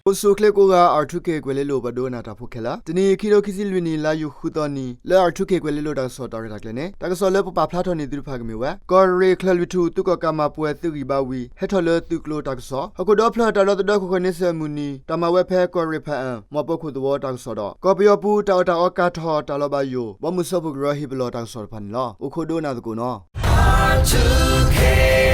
အိၣ်ဆူၣ်အိၣ်ချ့ကိးဂၤ R two K ကွဲၤလ့လိၤ ပှၤဒိကနၣ်တၢ်ဖိခဲလၢာ်, တနံၤအံၤ ခံကထိခံဆံလွံၢ်နံၣ် လါယူၤဃုသီနံၤ လၢ R two K ကွဲၤလ့လိၤတၢ်ကစီၣ်တၢ်ရဲၣ်တၢ်ကျဲၤန့ၣ် တၢ်ကစီၣ်လၢပပာ်ဖျါထီၣ်န့ၢ်သုတဖၣ်ကမ့ၢ်ဝဲ ကီၢ်ရ့ၣ်ချၢၣ်လွံၢ်ထူၣ် သုးကီၣ်ကးမၤပှဲၤသုးဂံၢ်ဘါဝံၤ ဟဲထီၣ်လၢသုးကျိၤတၢ်ကစီၣ်, ဟီၣ်ခိၣ်ဒီဖျၢၣ်တၢ်ဒီသဒၢခိၣ်ဃၢၤန့ဆၢၣ်အမုၢ်နံၤ တၢ်မၤဝဲဖဲကီၢ်ရ့ၣ်ဖၣ်အၣ် မီၢ်ပၢခိၣ်သဝီတၢ်ကစီၣ်ဒီး ကီၢ်ပယီၤပူၤ တၢ်အီၣ်တၢ်အီကၤထီၣ်တၢ်လီၤဘၣ်ယိၣ် ဘီမုၢ်စၢဖှိၣ်ကရၢဟ့ၣ်ပလီၢ်တၢ်ကစီၣ်တဖၣ်န့ၣ်လီၤ. အိၣ်ခိးဒိကနၣ်သကိးနီၤ. ကီၢ်ကီၢ်ခီ ကီၢ်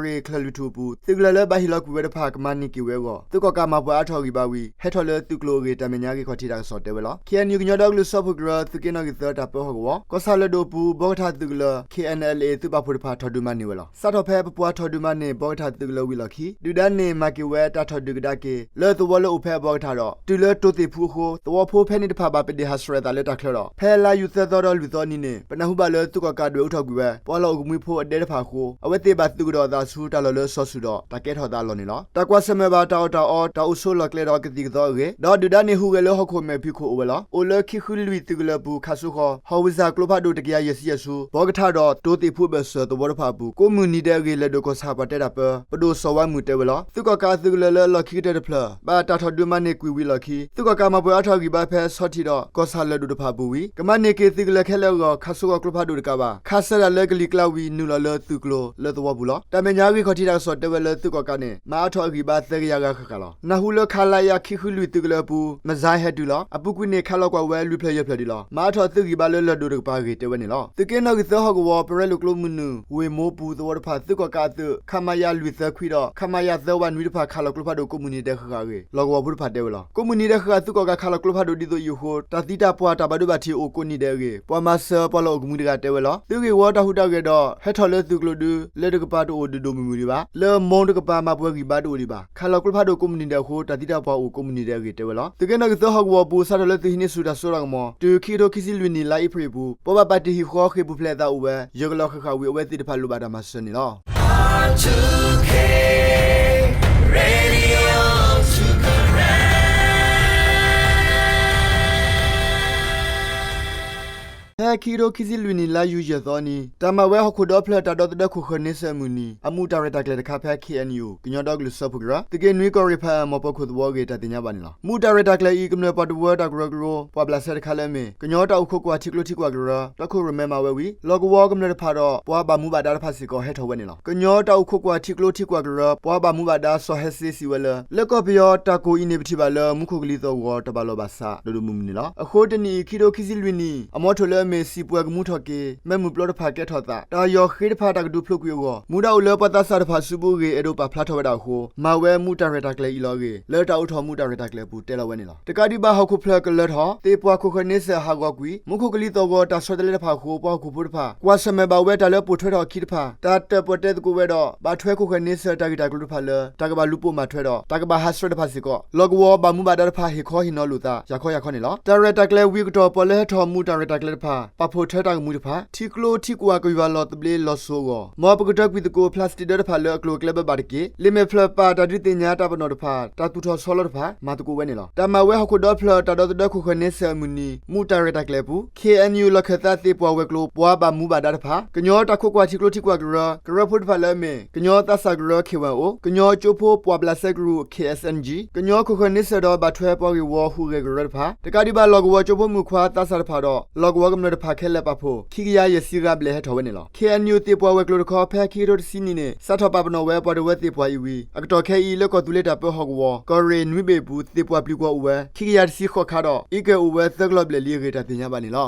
ရ့ၣ်ချၢၣ်လွံၢ်ထူၣ်အပူၤ သုးကလၢၤလၢဘၣ်ဟ့ၣ်လီၤကွံာ်ဝဲတဖၣ် ကမၤန့ၢ်က့ၤဝဲအဂီၢ် သုးကီၣ်ကးမၤပှဲၤအါထီၣ်ဂံၢ်ဘါဝံၤ ဟဲထီၣ်လၢသုးကျိၤအဂ့ၢ် တၢ်မဲာ်ညါဂ့ၢ်ခီၣ်ထံးတၢ်ကစီၣ်တဲဝဲလီၤ. KNU ကညီဒီကလုာ်စၢဖှိၣ်ကရၢ သုးက့နီၣ်ဂံၢ်သၢတၢ်ပၢဟီၣ်ကဝီၤ ကီၢ်ဆၣ်လၢၢ်ဒိၣ်အပူၤ ဘီကထၣ်သုးကလၢၤ KNLA သုးပာ်ဖှိၣ်တဖၣ် ထီၣ်ဒုးမၤန့ၢ်ဝဲလီၤ. စးထီၣ်ဖဲပပှၤထီၣ်ဒုးမၤန့ၢ် ဘီကထၣ်သုးကလၢၤဝံၤအလီၢ်ခံ ဒုၣ်ဒါန့ၣ် မၤက့ၤဝဲတၢ်ထီၣ်ဒုးကဒါက့ၤ လၢသဝီလၢအိၣ်ဖဲအဘီကထၣ်ဒီး တုၤလၢတိၤသ့ၣ်ဖူအဃိ သဝီဖိဖဲန့ၣ်တဖၣ် ဘၣ်ပဒ့ၣ်ဟးဆှဲးအသးလၢတၢ်ချၢဒီး ဖဲလါယူၤသၢသီဒီးလွံၢ်သီအနံၤန့ၣ် ပနၢ်ဟူဘၣ်လၢသုးကီၣ်ကးဒွဲၣ်အူထီၣ်ကွံာ်ဝဲ ပှၤလီၢ်အိၣ်ကမှံဖိအဒဲတဖၣ်အဃိ အဝဲသ့ၣ်ဘၣ်သုးကဒီးအသးဆူတၢ်လီၢ်လၢစီၤစုၤဒီး တၢ်ကဲထီၣ်သးအလီၢ်န့ၣ်လီၤ. တၢ်ကွၢ်ဆၢၣ်မဲာ်ဘၣ်တၢ်အီၣ်တၢ်အီ တၢ်အိၣ်ဆိးလီၢ်ကျဲဒီးကသံၣ်ကသီအဂ့ၢ် ဒီးဒုၣ်ဒါန့ၣ်ဟူးဂဲၤလၢဟီၣ်ခိၣ်မဲာ်ဖံးခိၣ်အိၣ်ဝဲလီၤ. အိၣ်လၢခံဃုလွံၢ်သုးကလၢၤအပူၤ ခးစိဃီၤ ဟီၣ်ဝံၣ်စၢ်ကျိဖးဒိၣ်တကယၤယဲၢ်ဆံယဲၢ်ဆူ ဘီကထၣ်ဒီး တိၤသ့ၣ်ဖူအဘၢၣ်စၢၤသဝီတဖၣ်အပူၤ ကိးမုၢ်နံၤဒဲးအဂ့ၢ် လဲၤဒိၣ်ကီၢ်ဆၣ်ပှၤတဲတၢ်ပၢ ပဒိၣ်စီၤဝါမုၢ်တဲဝဲလီၤ. သုးကီၣ်ကးအသုးကလၢၤလၢအလီၢ်ခံကတၢၢ်တဖျၢၣ် ဘၣ်တၢ်ထီၣ်ဒုးမၤန့ၢ်ကွံာ်ဝံၤအလီၢ်ခံ သုးကီၣ်ကးမၤပှဲၤအါထီၣ်ဂံၢ်ဘါဖဲဆီထံးဒီး ကီၢ်ဆၣ်လၢၢ်ဒိၣ်တဖၣ်အပူၤဝံၤ ကမၤန့ၢ်က့ၤသုးကလၢၤခဲလၢာ်အဂီၢ် ခးစိဃီၤကျိဖးဒိၣ်တကးဘၣ် ခးစၢၤတၢ်လၢကလံၤကျါဝံၤ နုာ်လီၤလၢသုးကျိၤလၢသဝီပူၤလီၤ. တၢ်မဲာ်ညါအဂ့ၢ်ခီၣ်ထံးတၢ်ကစီၣ်တဲဝဲလၢသုးကီၣ်ကးန့ၣ် မၤအါထီၣ်အဂံၢ်ဘါသၢကယၤဂၤဃၣ်ဃၣ်လီၤ. နၢ်ဟူလၢ ခလရ ခံဃုလွံၢ်သုးကလၢၤအပူၤ မၢၢ်စၢဟဲတုၤလီၤ. အပူၤကွံာ်န့ၣ် ခးလီၤကွၢ်ဝဲလွံၢ်ဖျၢၣ်ယဲၢ်ဖျၢၣ်ဒံးလီၤ. မၤအါထီၣ်သုးဂံၢ်ဘါလၢလၢၢ်ဒိၣ်တကပၤအဂ့ၢ်တဲဝဲန့ၣ်လီၤ. သုးက့နီၣ်ဂံၢ်သၢဟီၣ်ကဝီၤ ပရဲလိာ်ကျိမုၢ်နုာ် ဝ့ၢ်မိပူၤသဝီတဖၣ် သုးကီၣ်ကးအသုး ခမရ လွံၢ်သၢခွံဒီး ခမရ သၢဝးနွံတဖၣ် ခးလီၤကျိဖးဒိၣ်ကိးမုၢ်နံၤဒဲးဃၣ်ဃၣ်အဂ့ၢ် လီၢ်ကဝီၤဖိတဖၣ်တဲဝဲလီၤ. ကိးမုၢ်နံၤဒဲးဃၣ်ဃၣ် သုးကီၣ်ကးခးလီၤကျိဖးဒိၣ်ဒ်သိးအံၤအဃိ တၢ်သံတၢ်ပှၢ်တၢ်ဘၣ်ဒိဘၣ်ထံးအိၣ်ကိးနံၤဒဲးအဂ့ၢ် ပှၤမၤစၢၤပှၤလီၢ်အိၣ်ကမှံတဂၤတဲဝဲလီၤ. သုးဂ့ၢ်ဝီတၢ်ဟူးတၢ်ဂဲၤဒီး ဟဲထီၣ်လၢသုးကျိၤဒု လၢတကပၤတအိၣ်ဒုးဒိၣ်မုၢ်မုၢ်ဒံးဘၣ်. လၢမိတကပၤမၤပှဲၤဂံၢ်ဘါတအိၣ်ဒံးဘၣ်. ခးလီၤကျိဖးဒိၣ်ကိးမုၢ်နံၤဒဲးအဃိ တၢ်သံတၢ်ပှၢ်အိၣ်ကိးမုၢ်နံၤဒဲးအဂ့ၢ်တဲဝဲလီၤ. သုးက့နီၣ်ဂံၢ်သၢဟီၣ်ကဝီၤအပူၤ စးထီၣ်လၢသုးဟံးန့ၢ်ဆူၣ်တၢ်စိတၢ်ကမီၤ တုၤခံကထိခံဆံလွံၢ်နံၣ် လါအ့ဖြ့ၣ်အပူၤ ပှၤဘၣ်ပာ်တ့ၢ်ဟံၣ်ဃီဃ့ၢ်ပူၤဖျဲးအသးအိၣ်ဝဲ ယဲၢ်ကလီၤဃၣ်ဃၣ်ဝံၤ အဝဲသ့ၣ်တဖၣ်လိၣ်ဘၣ်တၢ်မၤစၢၤန့ၣ်လီၤ. ဖဲခံကထိခံဆံလွံၢ်နံၣ် လါယူၤယဲၢ်သီအနံၤ တၢ်မၤဝဲဟီၣ်ခိၣ်ဒီဖျၢၣ်တၢ်ဒီသဒၢခိၣ်ဃၢၤန့ဆၢၣ်အမုၢ်နံၤ အမူးတၢ်ရဲၣ်တၢ်ကျဲၤတခါဖဲ KNU ကညီဒီကလုာ်စၢဖှိၣ်ကရၢ သုးက့နွံကီၢ်ရ့ၣ်ဖၣ်အၣ် မီၢ်ပၢခိၣ်သဝီအဂ့ၢ် တၢ်သ့ၣ်ညါဘၣ်န့ၣ်လီၤ. မူးတၢ်ရဲၣ်တၢ်ကျဲၤအံၤ ကမျၢၢ်ပှၤတဝၢတၢ်ကရၢကရိ ပှၤဘျးစဲတခါလၢအမ့ၢ် ကညီတၢ်အိၣ်ခိးကွၢ်ထံကျိထံကွၢ်ကရၢ တီခိၣ်ရိၣ်မဲမၤဝဲဝံၤ လီၢ်ကဝီၤကမျၢၢ်တဖၣ်ဒီး ပှၤဘၣ်မူဘၣ်ဒါတဖၣ်စ့ၢ်ကီး ဟဲထီၣ်ဝဲန့ၣ်လီၤ. ကညီတၢ်အိၣ်ခိးကွၢ်ထံကျိထံကွၢ်ကရၢ ပှၤဘၣ်မူဘၣ်ဒါ စီၤဟဲစ့စံးဝဲလၢ လၢကီၢ်ပယီၤတၢ်ကိၢ်အံၤန့ၣ် ပထံၣ်ဘၣ်လၢ မူခိၣ်ကလံၤသီၣ်ဂီၤ တၢ်ဘၣ်လီၢ်ဘၣ်စး ဒိၣ်ဒိၣ်မုၢ်မုၢ်န့ၣ်လီၤ. အဃိတနံၣ်အံၤ ခံကထိခံဆံလွံၢ်နံၣ် အမီထိၣ်လၢအမ့ၢ် စံာ်ပှဲၤကမူထီၣ်က့ၤ မဲးမုၢ်ပျီတဖၣ်ကဲထီၣ်သး တၢ်ယီၢ်ဃ့တဖၣ်တၢ်ကဒုးဖျိးကွံာ်အဂီၢ် မူဒါအိၣ်လၢပှၤသးစၢ်တဖၣ်စုပူၤအဂ့ၢ် အဲၣ်ဒိးပာ်ဖျါထီၣ်ဝဲဒၣ်အဃိ မၤဝဲမူးတၢ်ရဲၣ်တၢ်ကျဲၤအံၤလီၤအဂ့ၢ် လၢတၢ်အိးထီၣ်မူးတၢ်ရဲၣ်တၢ်ကျဲၤအပူၤ တဲလီၤဝဲန့ၣ်လီၤ. တကးဒံးဘၣ် ဟီၣ်ခိၣ်ဖျၢၣ်ကလၢၤထီၣ် သ့ၣ်ပှၢ်ခိၣ်ဃၢၤန့ဆၢၣ်ဟးဂီၤကွံာ် မူခိၣ်ကလံၤသီၣ်ဂီၤတၢ်ဆီတလဲတဖၣ်အဃိ ပှၤဟီၣ်ခိၣ်ဖိတဖၣ် ကွၢ်ဆၢၣ်မဲာ်ဘၣ်ဝဲတၢ်လၢပိာ်ထွဲထီၣ်အခံတဖၣ် တၢ်တၢၣ်ပီၣ်တဲသကိးဝဲဒီး ဘၣ်ထွဲခိၣ်ဃၢၤန့ဆၢၣ်တၢ်ဂ့ၢ်တၢ်ကျိၤတဖၣ်လၢ တၢ်ကဘၣ်လူၤပိာ်မၤထွဲဒီး တၢ်ကဘၣ်ဟးဆှဲးတဖၣ်စ့ၢ်ကီး လီၢ်ကဝီၤဘၣ်မူဘၣ်ဒါတဖၣ် ဟ့ၣ်ခီဟ့ၣ်နီၤလိာ်သး ယၤခီယၤခီန့ၣ်လီၤ. တၢ်ရဲၣ်တၢ်ကျဲၤဝံၤအကတီၢ် ပှၤလၢဟဲထီၣ်မူးတၢ်ရဲၣ်တၢ်ကျဲၤတဖၣ် ပာ်ဖှိၣ်ထၢတၢ်ကမှံၤတဖၣ် ထံကျိထံကွၢ်ကယွၤလီၤသဘျ့လီၤစိၤအဂီၢ် မ်ပကတၢၢ်ကွံာ်သကိး plastic ဒၢတဖၣ်လၢအကျိၤအကျဲဘၣ်ဘၣ်တက့ၢ်. လံာ်မဲာ်ဖျၢၣ်ပာ်တၢ်ဒုးသ့ၣ်ညါတၢ်ပနီၣ်တဖၣ် တၢ်သူၣ်ထီၣ်ဆီလီၤတဖၣ် မၤသကိးဝဲန့ၣ်လီၤ. တၢ်မၤဝဲဟီၣ်ခိၣ်ဒီဖျၢၣ် တၢ်ဒီသဒၢခိၣ်ဃၢၤန့ဆၢၣ်အမုၢ်နံၤ မူးတၢ်ရဲၣ်တၢ်ကျဲၤအပူၤ KNU လီၢ်ခၢၣ်သးသ့ၣ်ပှၢ်ဝဲၤကျိၤ ပှၤဘၣ်မူဘၣ်ဒါတဖၣ် ကညီတၢ်ခိးကွၢ်ထံကျိထံကွၢ်ကရၢ ကရၢဖိတဖၣ်လၢအမ့ၢ် ကညီသးစၢ်ကရၢ KYO ကညီကၠိဖိပှၤဘျးစဲကရူၢ် KSNG ကညီခိၣ်ဃၢၤန့ဆၢၣ်ဒီးဘၣ်ထွဲပှၤဂ့ၢ်ဝီဟူးဂဲၤကရၢတဖၣ် တကးဒံးဘၣ် လီၢ်ကဝီၤကၠိဖိမုၣ်ခွါသးစၢ်တဖၣ်ဒီး လီၢ်ကဝီၤကမျၢၢ်တဖၣ်ခဲလၢာ်ပာ်ဖှိၣ် ခံကယၤယဲၢ်ဆံဂၤဘျဲၣ်ဟဲထီၣ်ဝဲန့ၣ်လီၤ. KNU သ့ၣ်ပှၢ်ဝဲၤကျိၤတခီ ဖဲခံကထိတဆံနံၣ်န့ၣ် စးထီၣ်ပာ်ပနီၣ်ဝဲပှၤတဝၢသ့ၣ်ပှၢ်အံၤဝံၤ အကတီၢ်ခဲအံၤ လၢကီၢ်သူလ့ၤတၢ်ပၢဟီၣ်ကဝီၤ ကီၢ်ရ့ၣ်နွံဘ့ၣ်အပူၤ သ့ၣ်ပှၢ်ပျံၤကွံာ်အိၣ်ဝဲ ခံကယၤတဆံဃိးခါဒီး အံးကၢၣ်အိၣ်ဝဲသၢကလီၢ်ဘျဲၣ်လံအဂ့ၢ် တၢ်သ့ၣ်ညါဘၣ်န့ၣ်လီၤ.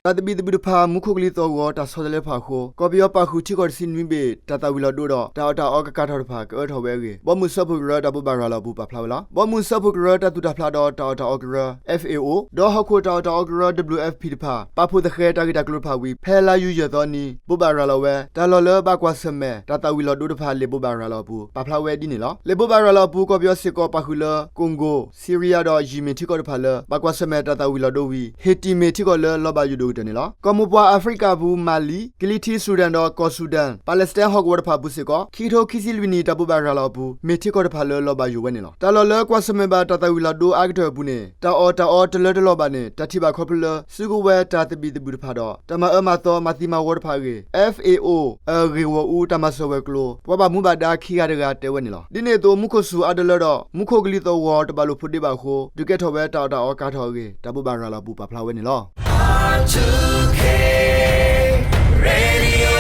တၢ်သဘံၣ်သဘုၣ်တဖၣ် မူခိၣ်ကလံၤသီၣ်ဂီၤ တၢ်ဆီတလဲတဖၣ်အဃိ ကီၢ်ပယီၤပာ်ဃုာ်ထံကီၢ်တဆံနွံဘ့ၣ် တၢ်သၣ်ဝံၤလီၤဒိဒီး တၢ်အီၣ်တၢ်အီကကၤထီၣ်တဖၣ် ကအၢထီၣ်ဝဲအဂ့ၢ် ဘီမုၢ်စၢဖှိၣ်ကရၢ တၢ်ဘိးဘၣ်ရၤလီၤအပူၤ ပာ်ဖျါဝဲလီၤ. ဘီမုၢ်စၢဖှိၣ်ကရၢ တၢ်သူၣ်တၢ်ဖျးဒီးတၢ်အီၣ်တၢ်အီကရၢ F A O ဒီးဟီၣ်ခိၣ်တၢ်အီၣ်တၢ်အီကရၢ W F P တဖၣ် ပာ်ဖှိၣ်သဃဲၤတၢ်ဂ့ၢ်တၢ်ကျိၤတဖၣ်ဝံၤ ဖဲလါယူၤယဲၢ်သီနံၤ ဘိးဘၣ်ရၤလီၤဝဲ တၢ်လီၢ်လၢဘၣ်ကွၢ်ဆၢၣ်မဲာ် တၢ်သၣ်ဝံၤလီၤဒိတဖၣ် လံာ်ဘိးဘၣ်ရၤလီၤအပူၤ ပာ်ဖျါဝဲဒ်န့ၣ်လီၤ. လံာ်ဘိးဘၣ်ရၤလီၤအပူၤ ကီၢ်ပယီၤစ့ၢ်ကီး ပာ်ဃုာ်လၢ ကီၣ်ကီၣ်, စံရံယါဒီး ယံၣ်မ့ၣ်ထံကီၢ်တဖၣ်လၢ ဘၣ်ကွၢ်ဆၢၣ်မဲာ်တၢ်သၣ်ဝံၤလီၤဒိဝံၤ ဟ့ၣ်တံၢ်မ့ၢ်ထံကီၢ်လၢ လီၤဘၣ်ယိၣ်ဒိၣ်ကတၢၢ်န့ၣ်လီၤ. ကီၢ်မိၢ်ပှၢ်အၤဖရံကၤအပူၤ မၤလံ, ကလံၤထံး Sudan ဒီးကီၢ် Sudan, Palestine ဟီၣ်ကဝီၤတဖၣ်အပူၤစ့ၢ်ကီး ခံကထိခံဆံလွံၢ်နံၣ် တၢ်ဘိးဘၣ်ရၤလီၤအပူၤ မ့ၢ်ထံကီၢ်တဖၣ်လၢ လီၤဘၣ်ယိၣ်ဝဲန့ၣ်လီၤ. တၢ်လီၢ်လၢကွၢ်ဆၢၣ်မဲာ်ဘၣ်တၢ်သၣ်ဝံၤလီၤဒိအါကတၢၢ်အပူၤန့ၣ် တၢ်အီၣ်တၢ်အီတလၢတလီၤဘၣ်န့ၣ် တၢ်ထံၣ်ဘၣ်ခီဖျိလၢ စုကဝဲၤတၢ်သဘံၣ်သဘုၣ်တဖၣ်ဒီး တၢ်မၤအၢမၤသီမၤသံမၤဝီတဖၣ်အဂ့ၢ် F A O အဂ့ၢ်ဂီၢ်အူ တၢ်မၤစၢၤဝဲၤကျိၤ ပှၤဘၣ်မူဘၣ်ဒါခံဂၤတဂၤတဲဝဲန့ၣ်လီၤ. ဒ်န့ၣ်အသိး မူခိၣ်စူၤအါတလၢဒီး မူခိၣ်ကလံၤသီၣ်ဂီၤတဘၣ်လိာ်ဖိးဒ့ဘၣ်အဃိ ဒုးကဲထီၣ်ဝဲတၢ်အီၣ်တၢ်အီကၤထီၣ်အဂ့ၢ် တၢ်ဘိးဘၣ်ရၤလီၤအပူၤ ပာ်ဖျါဝဲန့ၣ်လီၤ.